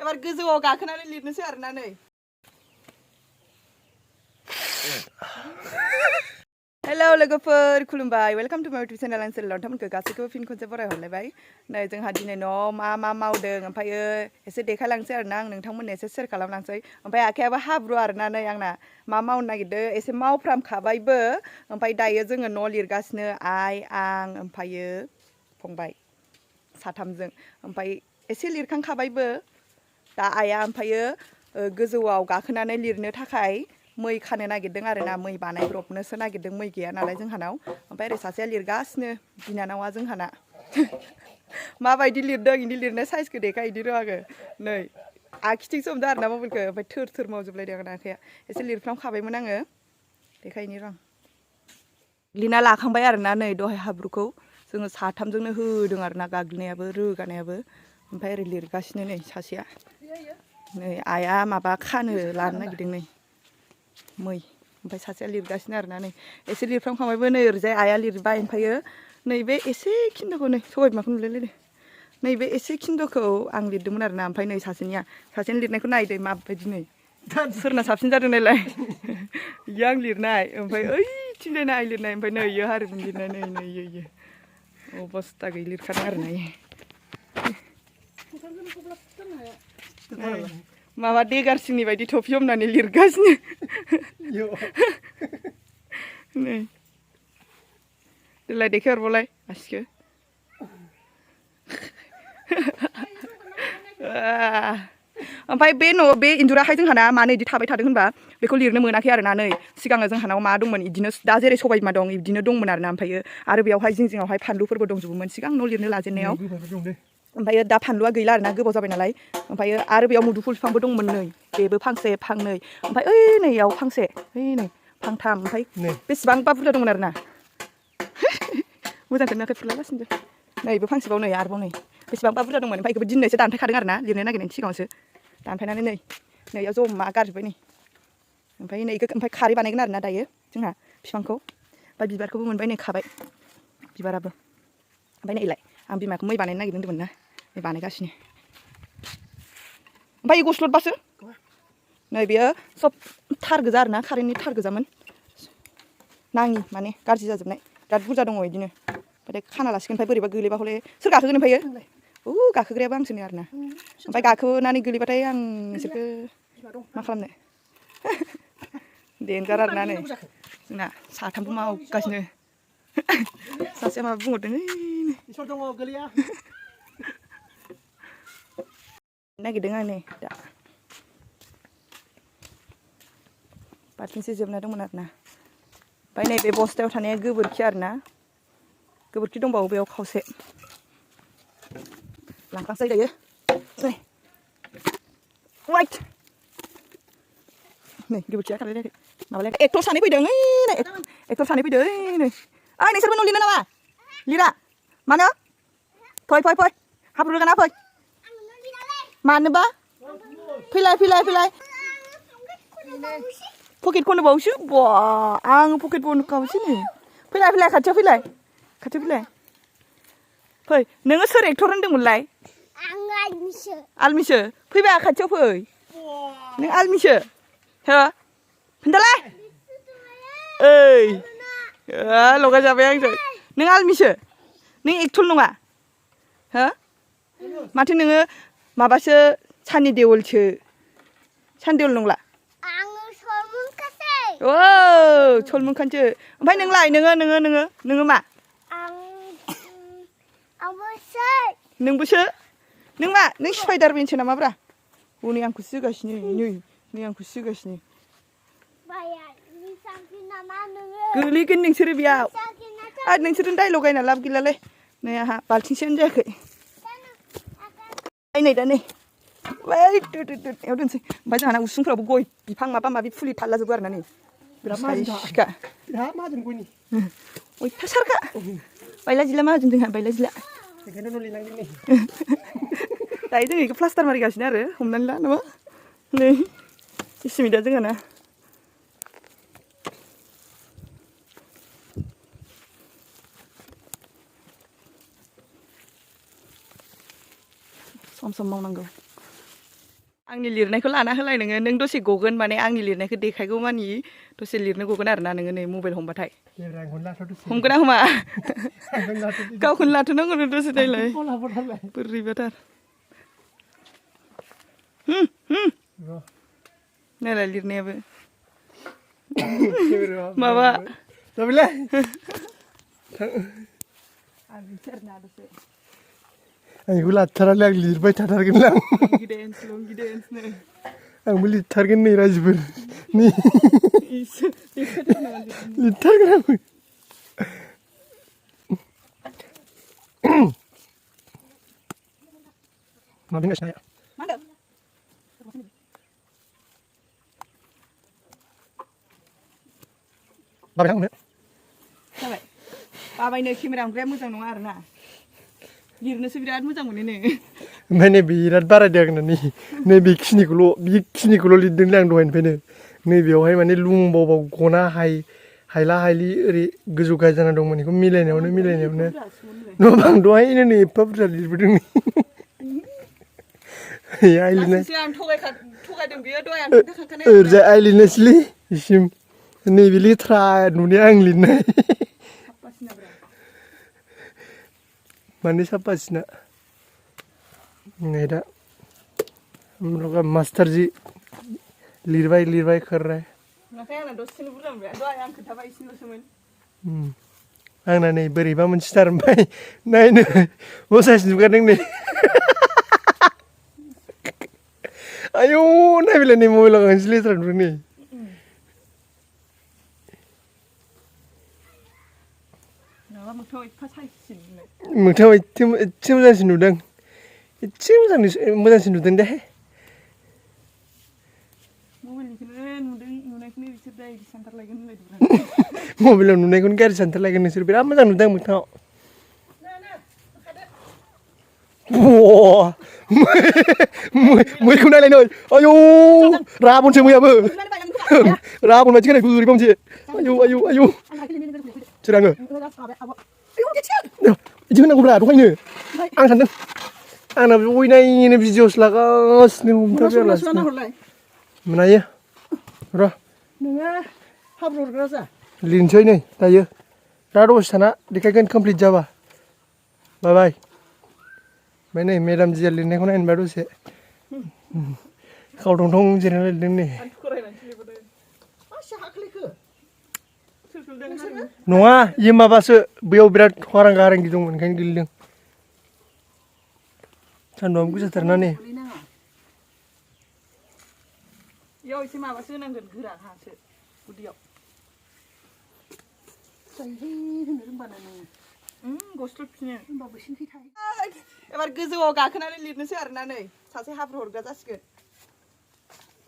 एबार गोजौआव गाखोनानै लिरनोसै आरोना नै हेलौ लोगोफोर खुलुमबाय वेलकाम टु माय इउटुब चेनेल ओनसोल नोंथांमोनखौ गासैखौबो फिन खनसे बरायहरलायबाय नै जोंहा दिनै न'आव मा मावदों ओमफ्रायो एसे देखायलांसै आरोना आं नोंथांमोननो एसे शेयार खालामलांसै ओमफ्राय आखायाबो हाब्रु आरोना नै आंना मा मावनो नागिरदों एसे मावफ्रामखाबायबो ओमफ्राय दायो जोङो न' लिरगासिनो आइ आं ओमफ्रायो फंबाय साथामजों ओमफ्राय एसे लिरखांखाबायबो दा आइया ओमफ्रायो गोजौआव गाखोनानै लिरनो थाखाय मै खानो नागिरदों आरोना मै बानायब्रबनोसो नागिरदों मै गैया नालाय जोंहानाव ओमफ्राय ओरै सासेया लिरगासिनो बिनानावा जोंहाना माबायदि लिरदों इदि लिरनाय साइजखौ देखाय इदि रोङाखै नै आखिथिंसो हमदों आरोना मबाइलखौ ओमफ्राय थोर थोर मावजोबलायदों आंना आखाइया एसे लिरफ्रामखाबायमोन आङो देखायनि र' लिरना लाखांबाय आरोना नै दहाय हाब्रुखौ जोङो साथामजोंनो होदों आरोना गाग्लिनायाबो रोगानायाबो ओमफ्राय ओरै लिरगासिनो नै सासेया नै आइया माबा खानो लानो नागिरदों नै मै ओमफ्राय सासेया लिरगासिनो आरोना नै एसे लिरफ्रामखांबायबो नै ओरैजाय आइया लिरबाय ओमफ्रायो नैबे एसे खिन्दोखौ नै सबाय बिमाखौ नुलायलायदों नैबे एसे खिन्दोखौ आं लिरदोंमोन आरोना ओमफ्राय नै सासेनि लिरनायखौ नायदो माबायदि नै सोरना साबसिन जादों नायलाय इयो आं लिरनाय ओमफ्राय ओइथिंजायना आइ लिरनाय ओमफ्राय नै इयो हारिमुन लिरनाय नै इयो अबस्था गैयै लिरखादों आरोना इयो माबा देगारसिंनि बायदि थफि हमनानै लिरगासिनो नै देलाय देखायहरबावलाय आसिखौ ओमफ्राय बे इन्जुराहाय जोंहाना मानो इदि थाबाय थादों होनबा बेखौ लिरनो मोनाखै आरोना नै सिगाङो जोंहानाव मा दंमोन इदिनो दा जेरै सबाय बिमा दं इदिनो दंमोन आरोना ओमफ्रायो आरो बेयावहाय जिङावहाय फानलुफोरबो दंजोबोमोन सिगां न' लिरनो लाजेननायाव ओमफ्रायो दा फानलुआ गैला आरोना गोबाव जाबाय नालाय ओमफ्रायो आरो बेयाव मुदुफुल बिफांबो दंमोन नै बेबो फांसे फांनै ओमफ्राय नैयाव फांसे नै फांथाम ओमफ्राय बेसेबांबा बुरजा दंमोन आरोना मोजांखौ नुवाखै फुलागासिनो नैबो फांसेबाव नै आरोबाव नै बेसेबांबा बुरजा दंमोन ओमफ्राय बेखौबो दिनैसो दानफायखादों आरोना लिरनो नागिरनायनि सिगाङावसो दानफायनानै नैयाव जमा गारजोब्बाय नै ओमफ्राय खारै बानायगोन आरोना दायो जोंहा बिफांखौ ओमफ्राय बिबारखौबो मोनबाय नै खाबाय बिबाराबो ओमफ्राय नैलाय आं बिमाखौ मै बानायनो नागिरदों होनदोंमोन ना नै बानायगासिनो ओमफ्राय गस्लदबासो नै बेयो सब थार गोजा आरोना कारेन्टनि थार गोजामोन नाङि माने गाज्रि जाजोबनाय बिराद बुरजा दङ बिदिनो ओमफ्राय खाना लासिगोन ओमफ्राय बोरैबा गोलैबा हले सोर गाखोगोन ओमफ्रायो गाखोग्रायाबो आंसोनो आरोना ओमफ्राय गाखोनानै गोलैबाथाय आं नोंसोरखौ मा खालामनो देनजार आरोना नै जोंना साथामबो मावगासिनो सासेया माबा बुंहरदों इसोर दङ गोलैया नागिरदों आं नै दा बाल्थिंसे जोबना दंमोन आरोना ओमफ्राय नैबे बस्थायाव थानाया गोबोरखि आरोना गोबोरखि दंबावो बेयाव खावसे लांखांसै दायो नै वाइट नै गोबोरखिया खालायलायाखै माबालायाखै एक्टर सानै फैदों नै एक्टर सानै फैदों नै नोंसोरबो न' लिरनो नामा लिरा मानो फै हाब्रु रोगाना फै मानोबा फैलाय पकेट खनो बावसो बा आं पकेट बनखाबायसो नै फैलाय खाथियाव फैलाय फै नोङो सोर एक्टर होनदोंमोनलाय आलमिसो फैबाय खाथियाव फै नों आलमिसो हो खोन्थालाय लगायजाबाय आंजों नों आलमिसो नों एक्टर नङा हो माथो नोङो माबासो सानि देवोलसो सानि देवोल नंला सलमुनखानसो ओमफ्राय नोंलाय नोङो मा नोंबोसो नों मा नों स्पाइडारमेनसो नामाब्रा हनै आंखौसो जोगासिनो नै आंखौसो जोगासिनो गोलैगोन नोंसोरो बेयाव आरो नोंसोरो डाइलग गायना लाब गैलालै नै आंहा बाल्थिंसेयानो जायाखै नै दा नै एव दोनसै ओमफ्राय जोंहाना उसुंफ्रावबो गय बिफां माबा माबि फुलि थालाजोबो आरोना नै बिराद साइसखा अयथासारखा बायला जिला माहाजोन जोंहा बायला जिला दायो जों बेखौ प्लास्टार मारिगासिनो आरो हमनानै ला नामा नै इसिमिदा जोंहाना सम मावनांगौ आंनि लिरनायखौ लाना होलाय नोङो नों दसे गगोन माने आंनि लिरनायखौ देखायगौ मानि दसे लिरनो गगोन आरोना नोङो नै मबाइल हमबाथाय हमगोना हमा गावखौनो लाथ'नांगौ दसे नायलाय बोरैबाथार नायलाय लिरनायाबो माबा जाबायलै आं बेखौ लाथारालै आं लिरबाय थाथारगोन आं आंबो लिरथारगोन नै राजिफोर नै लिरथारगोन आंबो मा बुंगासिनो आया बाबाय आंनो जाबाय बाबायनो केमेरा हमग्राया मोजां नङा आरोना लिरनोसो बिराद मोजां मोनो नो ओमफ्राय नै बिराद बारायदों आंना नै बेखिनिखौल' लिरदोंलै आं दहायनिफ्रायनो नैबेयावहाय माने लुंबावबाव गना हायला हायलि ओरै गोजौ गाहाय जाना दंमोन बेखौ मिलायनायावनो नङाबा आं दहायनो नै एफा बुरजा लिरबोदों आइ लिरनाय ओरैजाय आइ लिरनायसैलै बिसिम नैबे लेथ्रा नुनाया आं लिरनाय माने साफासिना नै दा हम लोग मास्टर जी लिरबाय कर रहा है आंना नै बोरैबा मोनसेथार ओमफ्राय नायनो मोसासि नुगारदों नै आयौ नायबिलाय नै मबाइलाव गांसे लेथ्रा नुदों नै मोगथाङाव एसे मोजांसिन नुदों एसे मोजांसिन नुदों दे मबाइलाव नुनायखौनो गाज्रि सानथारलायगोन नोंसोर बिराद मोजां नुदों मोगथाङाव मैखौ नायलाय नै आयौ राबनसो मैयाबो राबन बायदि खोनाय बोरैबा मोनसे आयौ सोर आङो बिदि होनांगौब्रा दहायनो आं सानदों आंना बयनायनो भिडिअ'सो लागासिनो हमथाबलासिनो मोनायो र' नोङो हाब्रु हरग्रा जा लिरनोसै नै दायो दा दसे थाना देखायगोन कमप्लिट जाबा बाय ओमफ्राय नै मेदाम जिया लिरनायखौ नायनोबा दसे खावथं थं जिरायना लिरदों नै नङा इयो माबासो बैयाव बिराद हारां गारांगि दंमोन ओंखायनो गोलैदों सान्दुंआबो गोसाथारना नै इयाव एसे माबासो होनांगोन गोरा हासो गुदियाव एबार गोजौआव गाखोनानै लिरनोसै आरोना नै सासे हाब्रु हरग्रा जासिगोन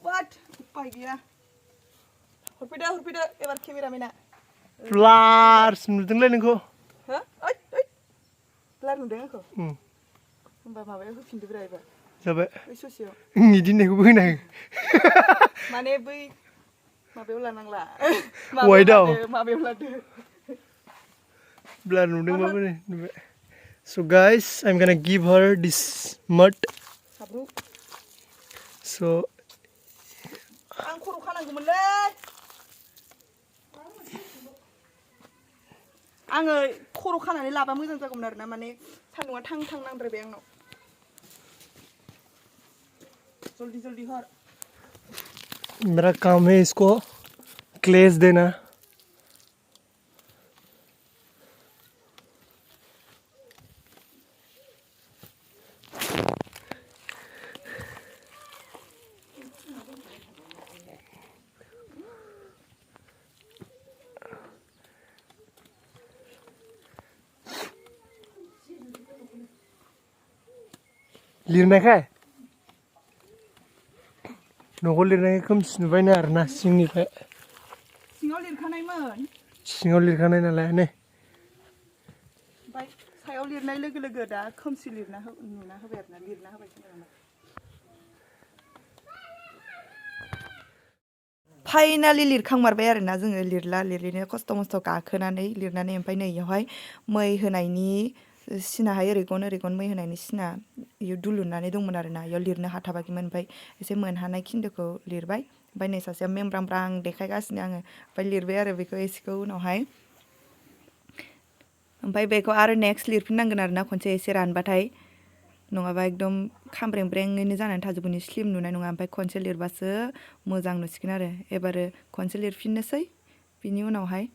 वाट उपाय गैया हरफैदो एबार केमेरामेना ब्लारसो नुदोंलै नोंखौ हो ब्लार नुदों आंखौ होमबा माबायाव होफिनदोब्रा एबार जाबाय बै ससेयाव इदि होननायखौबो होनो माने बै माबायाव लानांला माबायाव लादो ब्लार नुदोंबाबो नै नुबाय so guys I'm gonna give her this mud so आं खर' खानांगौमोनलै आङो खर' खानानै लाबा मोजां जागौमोन आरोना माने सान्दुंआ थां नांद्रायबाय आंनाव जल्दी हर मेरा काम है इसको क्लेस देना लिरनायखाय न'खौ लिरनायखाय खोमसि नुबायनो आरोना सिंनिफ्राय सिङाव लिरखानाय नालाय नै ओमफ्राय सायाव लिरनाय लोगो दा खोमसि नुना होबाय आरोना लिरना होबाय फाइनालि लिरखांमारबाय आरोना जोङो लिरलिनो खस्थ' मस्थ' गाखोनानै लिरनानै ओमफ्राय नै इयावहाय मै होनायनि सिनाहाय ओरै गन मै होनायनि सिना इयो दुलुरनानै दंमोन आरोना इयाव लिरनो हाथाबाखैमोन ओमफ्राय एसे मोनहानाय खिन्दोखौ लिरबाय ओमफ्राय नै सासेया मेंब्रां देखायगासिनो आङो ओमफ्राय लिरबाय आरो बेखौ एसेखौ उनावहाय ओमफ्राय बेखौ आरो नेक्स्ट लिरफिननांगोन आरोना खनसे एसे रानबाथाय नङाबा एकदम खामब्रेंब्रेङैनो जानानै थाजोबगोन स्लिम नुनाय नङा ओमफ्राय खनसे लिरबासो मोजां नुसिगोन आरो एबारो खनसे लिरफिननोसै बिनि उनावहाय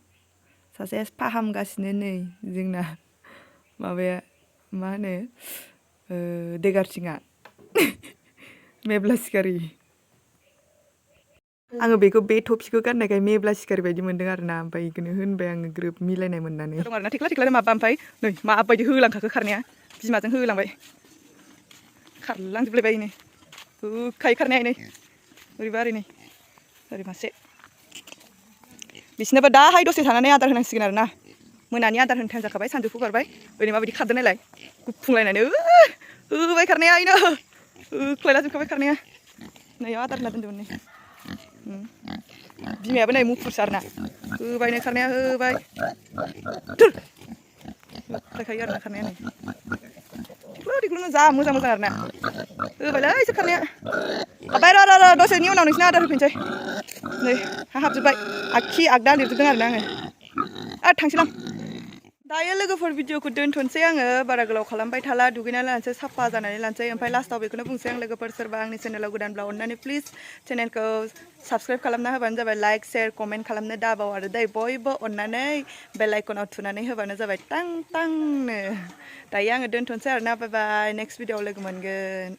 सासे फाहामगासिनो नै जोंना माबाया मा होनो देगारथिङा मेब्ला सिखारि आङो बेखौ बे टफिखौ गाननायखाय मेब्ला सिखारि बायदि मोन्दों आरोना ओमफ्राय बेखौनो होनबाय आङो ग्रोब मिलायनाय मोननानै दं आरोना थेख्ला माबा ओमफ्राय नै माबायदि होलांखाखो खारनाया बिमाजों होलांबाय खारलांजोबलायबाय नै होखायो खारनाया नै ओरैबा ओरै नै ओरै मासे बिसोरनोबो दाहाय दसे थानानै आदार होनांसिगोन आरोना मोनानि आदार होनो टाइम जाखाबाय सानजौफु बारबाय ओरै माबायदि खारदों नायलाय गुफुंलायनानै होबाय खारनाया आइनो होख्लायलाजोबखाबाय खारनाया नै आदार होना दोन्दोंमोन नै बिमायाबो नै मुफुरसो आरोना होबायनो खारनाया होबाय होख्लायखायो आरोना खारनाया नै थिख्लु जा मोजां आरोना होबायलै एसे खारनाया हाब्बाय र' दसेनि उनाव नोंसिना आदार होफिनसै नै हाबजोब्बाय आगखि आगदा लिरजोबदों आरोना आङो थांसैलां दायो लोगोफोर भिडिअखौ दोनथ'नोसै आङो बारा गोलाव खालामबाय थाला दुगैनानै लानोसै साफा जानानै लानोसै ओमफ्राय लास्टआव बेखौनो बुंसै आं लोगोफोर सोरबा आंनि चेनेलाव गोदानब्ला अननानै प्लिज चेनेलखौ साबस्क्राइब खालामना होबानो जाबाय लाइक शेयार कमेन्ट खालामनो दाबाव आरो दै बयबो अननानै बेल आइकनाव थुनानै होबानो जाबाय टां टांनो दायो आङो दोनथ'नोसै आरोना बाय बाय नेक्स्ट भिडिअआव लोगो मोनगोन